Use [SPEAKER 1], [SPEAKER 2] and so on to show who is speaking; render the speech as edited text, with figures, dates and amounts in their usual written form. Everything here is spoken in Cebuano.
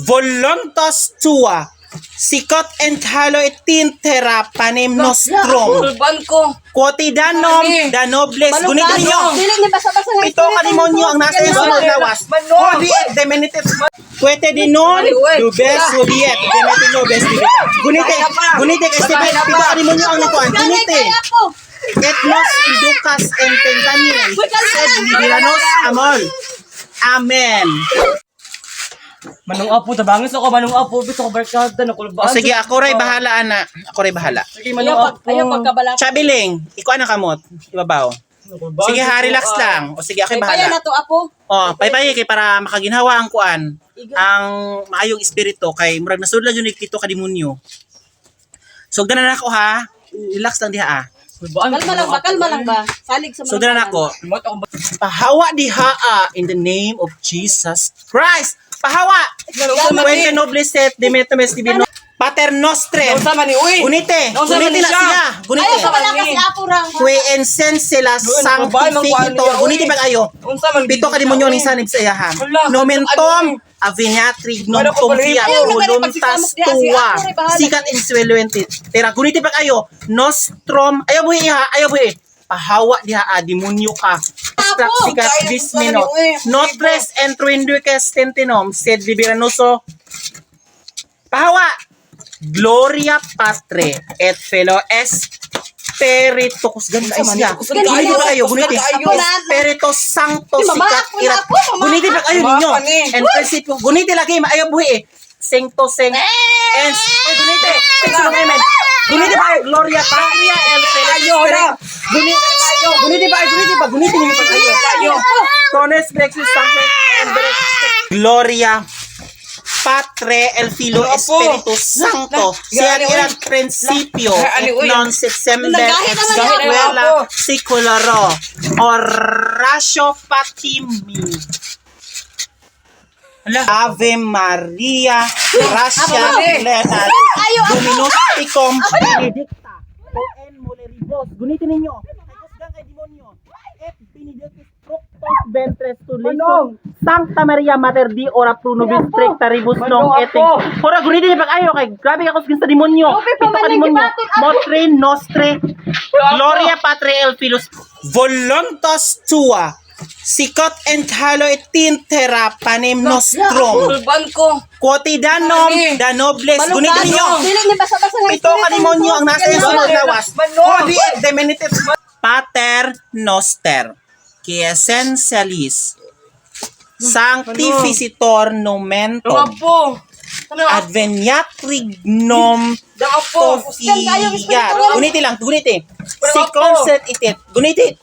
[SPEAKER 1] Voluntas tua. Sicut et halo et tintera panem nostrum.
[SPEAKER 2] Kulban ko.
[SPEAKER 1] Quotidianum da nobles. Gunita ninyo.
[SPEAKER 3] Dili ni basa-basa nga
[SPEAKER 1] Pito ka demonyo ang nasa iyong sulod lawas. Hodi et demenitet. Kwete di non, dubes hodiet. Demeti nobes di. Gunite, gunite kay Stephen. Pito ka demonyo ang nakuan. Gunite. Et nos inducas en tentanien. Sed liberanos amol. Amen.
[SPEAKER 2] Manong apo, tabangis ako, manong apo, bito ko barkada, nakulbaan.
[SPEAKER 1] O sige, ako ray bahala, ana. Ako ray bahala.
[SPEAKER 2] Sige, manong apo.
[SPEAKER 3] Ayaw pagkabala.
[SPEAKER 1] Chabiling, ikaw na kamot. Ibabaw.
[SPEAKER 2] Nakulbaan,
[SPEAKER 1] Sige ha,
[SPEAKER 2] ko,
[SPEAKER 1] relax
[SPEAKER 2] ah.
[SPEAKER 1] lang. O sige, ako
[SPEAKER 3] Kay paya
[SPEAKER 1] bahala.
[SPEAKER 3] na to, apo.
[SPEAKER 1] Oh, paypay kay para makaginhawa ang kuan. Ang maayong espiritu kay murag nasudlan yun pito ka demonyo. So na ako ha. Relax lang diha ah.
[SPEAKER 2] Kulbaan,
[SPEAKER 3] Kalma lang ba? Kalma lang ba? Salig sa
[SPEAKER 1] So na ako.
[SPEAKER 2] Mat ako ba?
[SPEAKER 1] Pahawa diha ah, in the name of Jesus Christ. Pahawa.
[SPEAKER 2] Unsa man
[SPEAKER 1] Puente
[SPEAKER 2] ni?
[SPEAKER 1] noble set demetumes divino. Pater nostre.
[SPEAKER 2] Unsa man ni uy?
[SPEAKER 1] Gunite.
[SPEAKER 2] Unsa man
[SPEAKER 1] Gunite
[SPEAKER 2] ni
[SPEAKER 1] na
[SPEAKER 2] siya?
[SPEAKER 1] sila. Gunite.
[SPEAKER 3] Ayaw kabala kasi apo ra.
[SPEAKER 1] Que ensensela sanctificator. Gunite pag ayo.
[SPEAKER 2] Unsa man
[SPEAKER 1] Pito ka demonyo ning sanib sa iyahan.
[SPEAKER 2] Hala,
[SPEAKER 1] Nomen
[SPEAKER 2] ano
[SPEAKER 1] tom aveniatri
[SPEAKER 2] Wala
[SPEAKER 1] nom
[SPEAKER 2] ko
[SPEAKER 1] tum
[SPEAKER 2] pala
[SPEAKER 1] fiat
[SPEAKER 3] Ayaw, nagari
[SPEAKER 1] voluntas
[SPEAKER 3] pagsisamok diha, si
[SPEAKER 1] tua.
[SPEAKER 3] Apo ray bahala.
[SPEAKER 1] Sikat insueluente. Tera gunite pag ayo. Nostrum ayaw buhi ha, ayaw buhi. Pahawa diha a demonyo ka. Extract
[SPEAKER 3] Apo,
[SPEAKER 1] sikat
[SPEAKER 2] kaya
[SPEAKER 1] bis
[SPEAKER 2] kung saan
[SPEAKER 1] minot.
[SPEAKER 2] ni, uy.
[SPEAKER 1] Notres entruinduques tentinom sed liberanoso. Pahawa. Gloria Patre et Felo Espiritu Kusgan ka siya.
[SPEAKER 2] Kusgan
[SPEAKER 1] Gunite
[SPEAKER 2] kaayo.
[SPEAKER 1] pa kayo,
[SPEAKER 2] Kusgan
[SPEAKER 1] gunite.
[SPEAKER 2] kaayo.
[SPEAKER 1] Espiritu Sancto
[SPEAKER 3] Di, mama,
[SPEAKER 1] sikat
[SPEAKER 3] ako na
[SPEAKER 1] irat.
[SPEAKER 3] ako, mama.
[SPEAKER 1] Gunite pa kayo
[SPEAKER 2] Mama
[SPEAKER 1] ninyo.
[SPEAKER 2] pa ni.
[SPEAKER 1] And principio, gunite lagi maayo buhi eh. Sancto sing and oy gunite. Sing sulong amen. Gunite pa kayo, Gloria Patria el Felo
[SPEAKER 2] Ayo na.
[SPEAKER 1] Gunite gunite pa kayo, gunite pa, gunite ninyo pa kayo.
[SPEAKER 2] Ayo.
[SPEAKER 1] Tones Brexit Sancto and Gloria Patre el Filo
[SPEAKER 2] Apo.
[SPEAKER 1] Espiritu Santo.
[SPEAKER 2] Na-
[SPEAKER 1] Siya
[SPEAKER 2] Ani, uy.
[SPEAKER 1] irat principio
[SPEAKER 2] Na- ani,
[SPEAKER 1] et
[SPEAKER 2] uy.
[SPEAKER 1] non sit semper
[SPEAKER 3] Nagahi
[SPEAKER 1] et
[SPEAKER 3] naman
[SPEAKER 2] yan.
[SPEAKER 1] sequela
[SPEAKER 2] Apo.
[SPEAKER 1] secularo. Oratio Fatimi. Ave Maria, gracia
[SPEAKER 3] Apo.
[SPEAKER 1] plena,
[SPEAKER 3] Ayo, apo.
[SPEAKER 1] Dominus tecum benedicta. O en muleribus. Gunitin ninyo. Kay kusgan kay demonyo. Et benedictus fructus ventres tui.
[SPEAKER 2] Manong.
[SPEAKER 1] Sancta Maria Mater Dei ora pro nobis stricta ribus non
[SPEAKER 2] Manong,
[SPEAKER 1] et
[SPEAKER 2] apo.
[SPEAKER 1] Ora gunitin niyo pag ayo kay grabe ka kusgan sa demonyo.
[SPEAKER 3] Lupi pa
[SPEAKER 1] Pito ka
[SPEAKER 3] man yung
[SPEAKER 1] demonyo.
[SPEAKER 3] gibatol, apo.
[SPEAKER 1] Motre nostre Gloria Patre el Filus Voluntas tua. Sicut et halo et tintera panem nostrum.
[SPEAKER 2] Kulban ko.
[SPEAKER 1] Quotidianum
[SPEAKER 2] Ani.
[SPEAKER 1] da nobles. Gunite ninyo.
[SPEAKER 3] Dili ni basa-basa nga
[SPEAKER 1] Pito ka demonyo ang nasa iyong sulod lawas.
[SPEAKER 2] Manong.
[SPEAKER 1] Hodi et demenitet. Pater noster. Qui essentialis. Sanctificitor nomentum.
[SPEAKER 2] Apo. Ano?
[SPEAKER 1] Adveniat regnum
[SPEAKER 2] Apo.
[SPEAKER 3] Kusgan kayo,
[SPEAKER 1] Fiat.
[SPEAKER 3] espiritu.
[SPEAKER 1] Gunite lang, gunite. Si
[SPEAKER 2] Apo.
[SPEAKER 1] concert itit. Gunite.